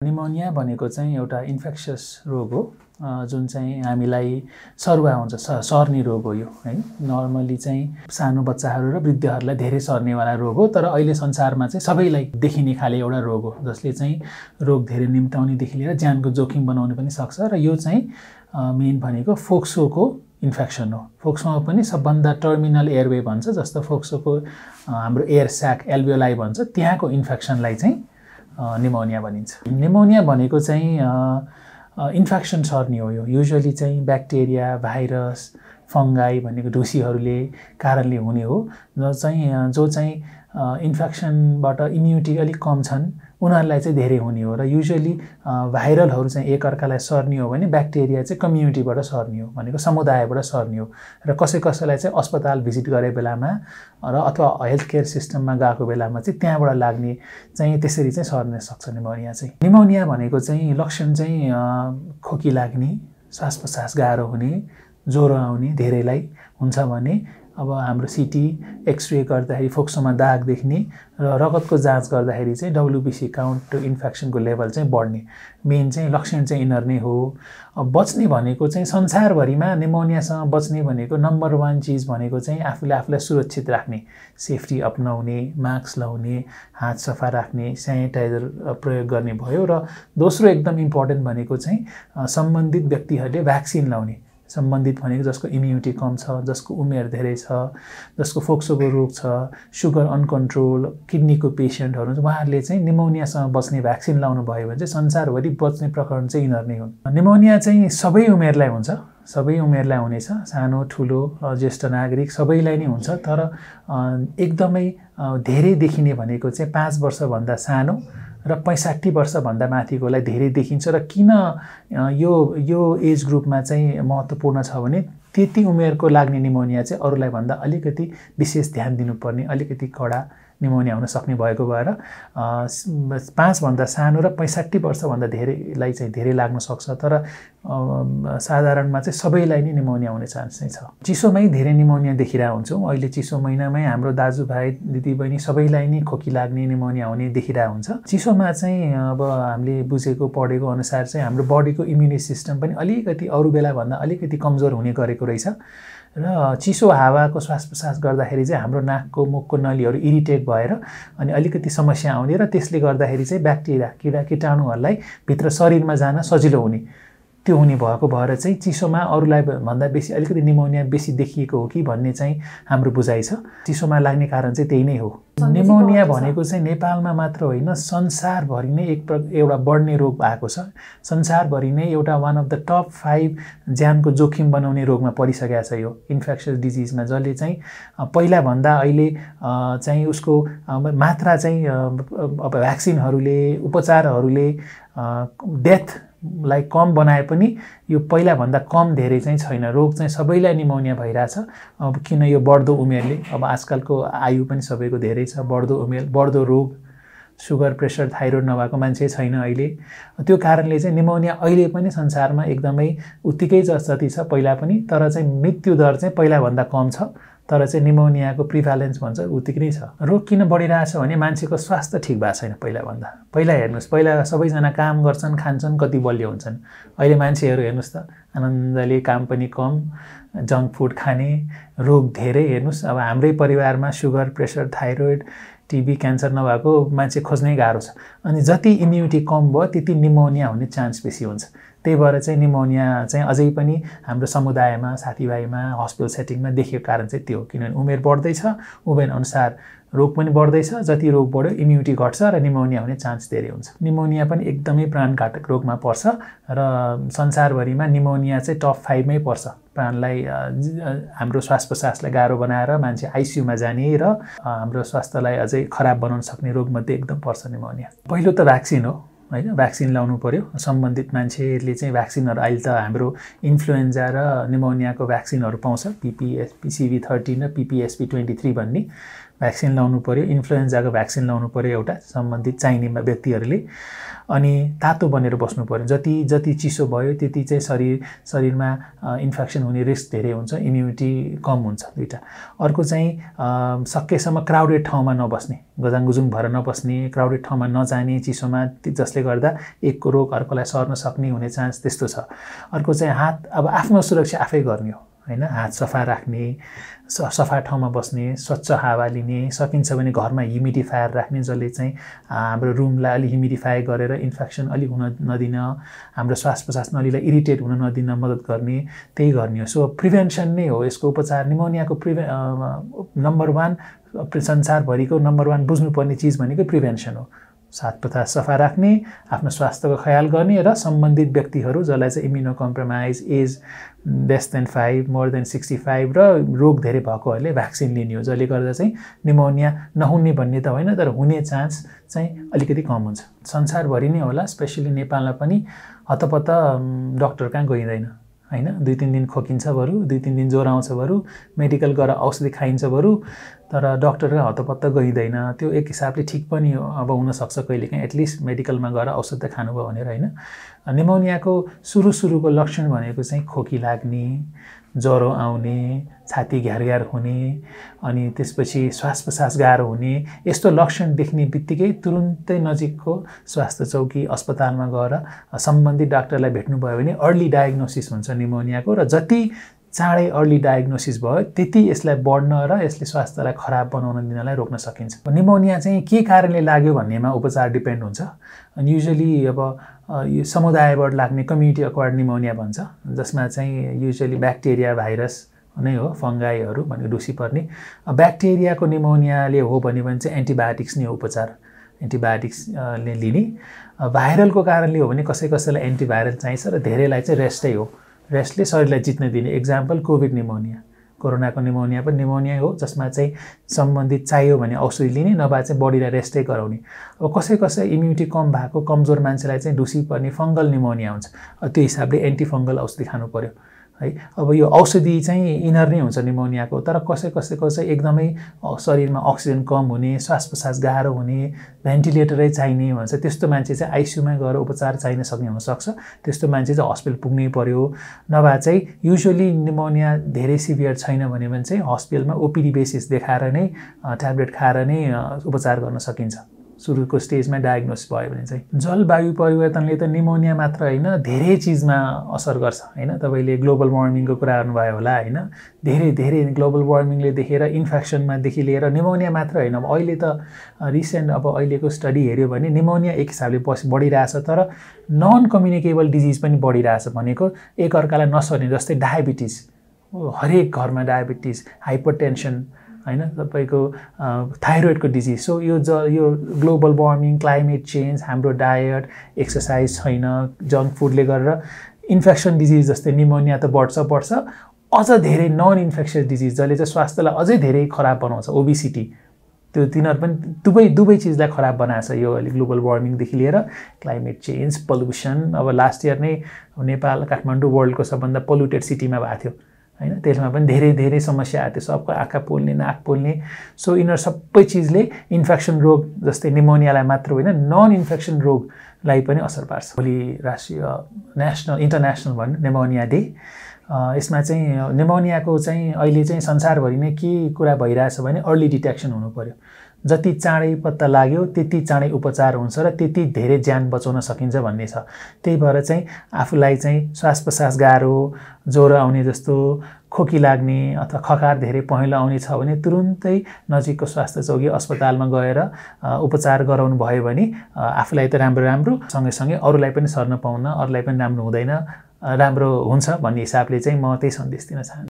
Pneumonia भनेको चाहिँ एउटा इन्फेक्सियस रोग हो जुन चाहिँ हामीलाई सरुवा हुन्छ सर्ने रोग हो यो है। नर्मली चाहिँ सानो बच्चाहरू र वृद्धहरूलाई धेरै सर्नेवाला रोग हो, तर अहिले संसारमा चाहिँ सबैलाई देखिने खाले एउटा रोग हो जसले चाहिँ रोग धेरै निम्ताउनेदेखि लिएर ज्यानको जोखिम बनाउन पनि सक्छ। र यो चाहिँ मेन भनेको फोक्सोको इन्फेक्सन हो। फोक्सोमा पनि सबभन्दा टर्मिनल एयरवे भन्छ, जस्तो फोक्सोको हाम्रो एयर स्याक एल्भियोलाई भन्छ, त्यहाँको इन्फेक्सनलाई चाहिँ निमोनिया भनिन्छ। निमोनिया भनेको चाहिँ इन्फेक्सन सर्ने हो। यो युजुअली चाहिँ ब्याक्टेरिया, भाइरस, फङ्गाई भनेको ढुसीहरूले कारणले हुने हो। जो चाहिँ इन्फेक्सनबाट इम्युनिटी अलिक कम छन् उनीहरूलाई चाहिँ धेरै हुने हो। र युजुअली भाइरलहरू चाहिँ एकअर्कालाई सर्ने हो भने ब्याक्टेरिया चाहिँ कम्युनिटीबाट सर्ने हो, भनेको समुदायबाट सर्ने हो। र कसैलाई चाहिँ अस्पताल भिजिट गरे बेलामा र अथवा हेल्थ केयर सिस्टममा गएको बेलामा चाहिँ त्यहाँबाट लाग्ने चाहिँ त्यसरी चाहिँ सर्न सक्छ निमोनिया चाहिँ। निमोनिया भनेको चाहिँ लक्षण चाहिँ खोकी लाग्ने, श्वास प्रश्वास गाह्रो हुने, ज्वरो आउने धेरैलाई हुन्छ भने अब हाम्रो सिटी एक्सरे गर्दाखेरि फोक्सोमा दाग देख्ने र रगतको जाँच गर्दाखेरि चाहिँ WBC काउन्ट टु इन्फेक्सनको लेभल चाहिँ बढ्ने मेन चाहिँ लक्षण चाहिँ यिनीहरू नै हो। अब बच्ने भनेको चाहिँ संसारभरिमा निमोनियासँग बच्ने भनेको नम्बर 1 चिज भनेको चाहिँ आफूलाई सुरक्षित राख्ने, सेफ्टी अपनाउने, मास्क लाउने, हात सफा राख्ने, सेनिटाइजर प्रयोग गर्ने भयो। र दोस्रो एकदम इम्पोर्टेन्ट भनेको चाहिँ सम्बन्धित व्यक्तिहरूले भ्याक्सिन लाउने। सम्बन्धित भनेको जसको इम्युनिटी कम छ, जसको उमेर धेरै छ, जसको फोक्सोको रोग छ, सुगर अनकन्ट्रोल, किडनीको पेसेन्टहरू उहाँहरूले चाहिँ निमोनियासँग बच्ने भ्याक्सिन लाउनु भयो भने चाहिँ संसारभरि बच्ने प्रकरण चाहिँ यिनीहरू नै हुन्। निमोनिया चाहिँ सबै उमेरलाई हुन्छ, सबै उमेरलाई हुनेछ, सानो ठुलो ज्येष्ठ नागरिक सबैलाई नै हुन्छ। तर एकदमै धेरै देखिने भनेको चाहिँ 5 वर्षभन्दा सानो र 65 वर्षभन्दा माथिकोलाई धेरै देखिन्छ। र किन यो एज ग्रुपमा चाहिँ महत्त्वपूर्ण छ भने त्यति उमेरको लाग्ने निमोनिया चाहिँ अरूलाई भन्दा अलिकति विशेष ध्यान दिनुपर्ने, अलिकति कडा निमोनिया हुन सक्ने भएको भएर 5 भन्दा सानो र 65 वर्षभन्दा धेरैलाई चाहिँ धेरै लाग्न सक्छ। तर साधारणमा चाहिँ सबैलाई नै निमोनिया हुने चान्स चाहिँ छ। चिसोमै धेरै निमोनिया देखिरहेको हुन्छौँ। अहिले चिसो महिनामै हाम्रो दाजुभाइ दिदीबहिनी सबैलाई नै खोकी लाग्ने, निमोनिया हुने देखिरहेको हुन्छ। चिसोमा चाहिँ अब हामीले बुझेको पढेको अनुसार चाहिँ हाम्रो बडीको इम्युनिटी सिस्टम पनि अलिकति अरू बेलाभन्दा अलिकति कमजोर हुने गरेको रहेछ। र चिसो हावाको श्वास प्रश्वास गर्दाखेरि चाहिँ हाम्रो नाकको मुखको नलीहरू इरिटेट भएर अनि अलिकति समस्या आउने र त्यसले गर्दाखेरि चाहिँ ब्याक्टेरिया, किरा कीटाणुहरूलाई भित्र शरीरमा जान सजिलो हुने, त्यो हुने भएको भएर चाहिँ चिसोमा अरूलाई भन्दा बेसी अलिकति निमोनिया बेसी देखिएको हो कि भन्ने चाहिँ हाम्रो बुझाइ छ। चिसोमा लाग्ने कारण चाहिँ त्यही नै हो। निमोनिया भनेको चाहिँ नेपालमा मात्र होइन, संसारभरि नै एउटा बढ्ने रोग भएको छ। संसारभरि नै एउटा वान अफ द टप 5 ज्यानको जोखिम बनाउने रोगमा परिसकेको छ यो इन्फेक्सियस डिजिजमा, जसले चाहिँ पहिलाभन्दा अहिले चाहिँ उसको मात्रा चाहिँ अब भ्याक्सिनहरूले, उपचारहरूले डेथलाई कम बनाए पनि यो पहिलाभन्दा कम धेरै चाहिँ छैन। रोग चाहिँ सबैलाई निमोनिया भइरहेछ। अब किन यो बढ्दो उमेरले, अब आजकलको आयु पनि सबैको धेरै छ, बढ्दो उमेर, बढ्दो रोग, सुगर प्रेसर थाइरोइड नभएको मान्छे छैन अहिले। त्यो कारणले चाहिँ निमोनिया अहिले पनि संसारमा एकदमै उत्तिकै जति छ पहिला पनि, तर चाहिँ मृत्यु दर चाहिँ पहिलाभन्दा कम छ, तर चाहिँ निमोनियाको प्रिभ्यालेन्स भन्छ उत्तिकै नै छ। रोग किन बढिरहेछ भने मान्छेको स्वास्थ्य ठिक भएको छैन पहिलाभन्दा। पहिला हेर्नुहोस्, पहिला सबैजना काम गर्छन्, खान्छन्, कति बलियो हुन्छन्। अहिले मान्छेहरू हेर्नुहोस् त, आनन्दले काम पनि कम, जङ्क फुड खाने, रोग धेरै। हेर्नुहोस् अब हाम्रै परिवारमा sugar pressure thyroid TB cancer नभएको मान्छे खोज्नै गाह्रो छ। अनि जति इम्युनिटी कम भयो त्यति निमोनिया हुने चान्स बेसी हुन्छ। त्यही भएर चाहिँ निमोनिया चाहिँ अझै पनि हाम्रो समुदायमा, साथीभाइमा, हस्पिटल सेटिङमा देखेको कारण चाहिँ त्यो हो। किनभने उमेर बढ्दैछ, उमेर अनुसार रोग पनि बढ्दैछ, जति रोग बढ्यो इम्युनिटी घट्छ र निमोनिया हुने चान्स धेरै हुन्छ। निमोनिया पनि एकदमै प्राणघातक रोगमा पर्छ र संसारभरिमा निमोनिया चाहिँ टप 5 मै पर्छ। प्राणलाई हाम्रो श्वास प्रश्वासलाई गाह्रो बनाएर मान्छे आइसियुमा जाने र हाम्रो स्वास्थ्यलाई अझै खराब बनाउन सक्ने रोगमध्ये एकदम पर्छ निमोनिया। पहिलो त भ्याक्सिन हो हैन, भ्याक्सिन लाउनु पर्यो। सम्बन्धित मान्छेले चाहिँ भ्याक्सिनहरू अहिले त हाम्रो इन्फ्लुएन्जा र निमोनियाको भ्याक्सिनहरू पाउँछ, PCV13 र PPSP23 भन्ने। भ्याक्सिन लाउनु पर्यो, इन्फ्लुएन्जाको भ्याक्सिन लाउनु पर्यो एउटा सम्बन्धित चाहिने व्यक्तिहरूले। अनि तातो बनेर बस्नु पर्यो। जति चिसो भयो त्यति चाहिँ शरीरमा इन्फेक्सन हुने रिस्क धेरै हुन्छ, इम्युनिटी कम हुन्छ, दुईटा। अर्को चाहिँ सकेसम्म क्राउडेड ठाउँमा नबस्ने, गजाङगुजुङ भएर नबस्ने, क्राउडेड ठाउँमा नजाने चिसोमा, जसले गर्दा एकको रोग अर्कोलाई सर्न सक्ने हुने चान्स त्यस्तो छ। अर्को चाहिँ हात, अब आफ्नो सुरक्षा आफै गर्ने हो हैन, हात सफा राख्ने, सफा ठाउँमा बस्ने, स्वच्छ हावा लिने, सकिन्छ भने घरमा ह्युमिडिफायर राख्ने, जसले चाहिँ हाम्रो रुमलाई अलि ह्युमिडिफाई गरेर इन्फेक्सन अलि हुन नदिन, हाम्रो श्वास प्रश्वास नलीलाई इरिटेट हुन नदिन मद्दत गर्ने, त्यही गर्ने हो। सो प्रिभेन्सन नै हो यसको उपचार। निमोनियाको नम्बर 1 संसारभरिको नम्बर 1 बुझ्नुपर्ने चिज भनेको प्रिभेन्सन हो। साथ सफा राख्ने, आफ्नो स्वास्थ्यको ख्याल गर्ने र सम्बन्धित व्यक्तिहरू जसलाई चाहिँ immuno compromise, age less than 5, more than 65 र रोग धेरै भएकोहरूले भ्याक्सिन लिने हो, जसले गर्दा चाहिँ निमोनिया नहुने भन्ने त होइन, तर हुने चान्स चाहिँ अलिकति कम हुन्छ। संसारभरि नै होला, स्पेसली नेपालमा पनि हतपत डक्टर कहाँ गइँदैन हैन। 2-3 दिन खोकिन्छ बरु, 2-3 दिन ज्वरो आउँछ बरु, मेडिकल गएर औषधि खाइन्छ बरु, तर डक्टर हतपत्त गइँदैन। त्यो एक हिसाबले ठिक पनि हो। अब हुनसक्छ कहिलेकाहीँ एटलिस्ट मेडिकलमा गएर औषध त खानुभयो भनेर होइन। निमोनियाको सुरुको लक्षण भनेको चाहिँ खोकी लाग्ने, ज्वरो आउने, छाती घ्यारघ्यार हुने, अनि त्यसपछि श्वास प्रश्वास गाह्रो हुने, यस्तो लक्षण देख्ने बित्तिकै तुरुन्तै नजिकको स्वास्थ्य चौकी अस्पतालमा गएर सम्बन्धित डाक्टरलाई भेट्नुभयो भने अर्ली डायग्नोसिस हुन्छ निमोनियाको। र जति चाँडै अर्ली डायग्नोसिस भयो त्यति यसलाई बढ्न र यसले स्वास्थ्यलाई खराब बनाउन दिनलाई रोक्न सकिन्छ। निमोनिया चाहिँ के कारणले लाग्यो भन्नेमा उपचार डिपेन्ड हुन्छ। अनि युजुअली अब यो समुदायबाट लाग्ने कम्युनिटी एक्वायर्ड निमोनिया भन्छ, जसमा चाहिँ युजुअली ब्याक्टेरिया, भाइरस नै हो, फङ्गाईहरू भनेको ढुसी पर्ने। ब्याक्टेरियाको निमोनियाले हो भने चाहिँ एन्टिबायोटिक्स नै हो उपचार, एन्टिबायोटिक्सले लिने। भाइरलको कारणले हो भने कसैलाई एन्टिभाइरल चाहिन्छ र धेरैलाई चाहिँ रेस्टै हो, रेस्टले शरीरलाई जित्न दिने। एक्जाम्पल कोभिड निमोनिया, कोरोनाको निमोनिया पनि निमोनिया हो, जसमा चाहिँ सम्बन्धित चाहियो भने औषधि लिने, नभए चाहिँ बडीलाई रेस्टै गराउने। अब कसै इम्युनिटी कम भएको कमजोर मान्छेलाई चाहिँ ढुसी पर्ने फङ्गल निमोनिया हुन्छ, त्यो हिसाबले एन्टिफङ्गल औषधि खानु पर्यो है। अब यो औषधि चाहिँ इनर नै हुन्छ निमोनियाको, तर कसैको चाहिँ एकदमै शरीरमा अक्सिजन कम हुने, श्वास प्रश्वास गाह्रो हुने, भेन्टिलेटरै चाहिने भन्छ, त्यस्तो मान्छे चाहिँ आइसियुमा गएर उपचार चाहिन सक्ने हुनसक्छ। त्यस्तो मान्छे चाहिँ हस्पिटल पुग्नै पर्यो। नभए चाहिँ युजुअली निमोनिया धेरै सिभियर छैन भने चाहिँ हस्पिटलमा ओपिडी बेसिस देखाएर नै ट्याब्लेट खाएर नै उपचार गर्न सकिन्छ। सुरुको स्टेजमा डायग्नोस भयो भने चाहिँ। जलवायु परिवर्तनले त निमोनिया मात्र होइन धेरै चिजमा असर गर्छ हैन। तपाईले ग्लोबल वार्मिङको कुरा गर्नुभयो होला हैन। धेरै ग्लोबल वार्मिङले देखेर इन्फेक्सनमादेखि लिएर निमोनिया मात्र होइन। अब अहिले त रिसेन्ट अहिलेको स्टडी हेर्यो भने निमोनिया एक हिसाबले बढिरहेछ, तर नन कम्युनिकेबल डिजिज पनि बढिरहेछ। भनेको एक अर्कालाई नसर्ने, जस्तै डायबिटिज, हरेक घरमा डायबिटिज, हाइपरटेन्सन हैन, तपाईको थाइरोइडको डिजिज। सो यो ग्लोबल वार्मिङ, क्लाइमेट चेन्ज, हाम्रो डायट, एक्सर्साइज छैन, जङ्क फुडले गरेर इन्फेक्सन डिजिज जस्तै निमोनिया त बढ्छ, अझ धेरै नन इन्फेक्सियस डिजिज जसले चाहिँ स्वास्थ्यलाई अझै धेरै खराब बनाउँछ, ओबिसिटी, त्यो तिनीहरू पनि दुवै चिजलाई खराब बनाएछ यो अहिले ग्लोबल वार्मिङदेखि लिएर क्लाइमेट चेन्ज, पल्युसन। अब लास्ट इयर नै नेपाल, काठमाडौँ वर्ल्डको सबभन्दा पोल्युटेड सिटीमा भएको थियो हैन। त्यसमा पनि धेरै समस्या आएको थियो, सबको आँखा पोल्ने, नाक पोल्ने। सो यिनीहरू सबै चिजले इन्फेक्सन रोग जस्तै निमोनियालाई मात्र होइन, नन इन्फेक्सन रोगलाई पनि असर पार्छ। भोलि राष्ट्रिय इन्टरनेसनल निमोनिया डे। यसमा चाहिँ निमोनियाको चाहिँ अहिले चाहिँ संसारभरि नै के कुरा भइरहेछ भने अर्ली डिटेक्सन हुनु पर्यो। जति चाँडै पत्ता लाग्यो त्यति चाँडै उपचार हुन्छ र त्यति धेरै ज्यान बचाउन सकिन्छ भन्ने छ। त्यही भएर चाहिँ आफूलाई चाहिँ श्वास प्रश्वास गाह्रो, ज्वरो आउने जस्तो, खोकी लाग्ने अथवा खकार धेरै पहेँलो आउने छ भने तुरुन्तै नजिकको स्वास्थ्य चौकी अस्पतालमा गएर उपचार गराउनु भयो भने आफूलाई त राम्रो सँगैसँगै अरूलाई पनि सर्न पाउन, अरूलाई पनि राम्रो हुँदैन, राम्रो हुन्छ भन्ने हिसाबले चाहिँ म त्यही सन्देश दिन चाहन्छु।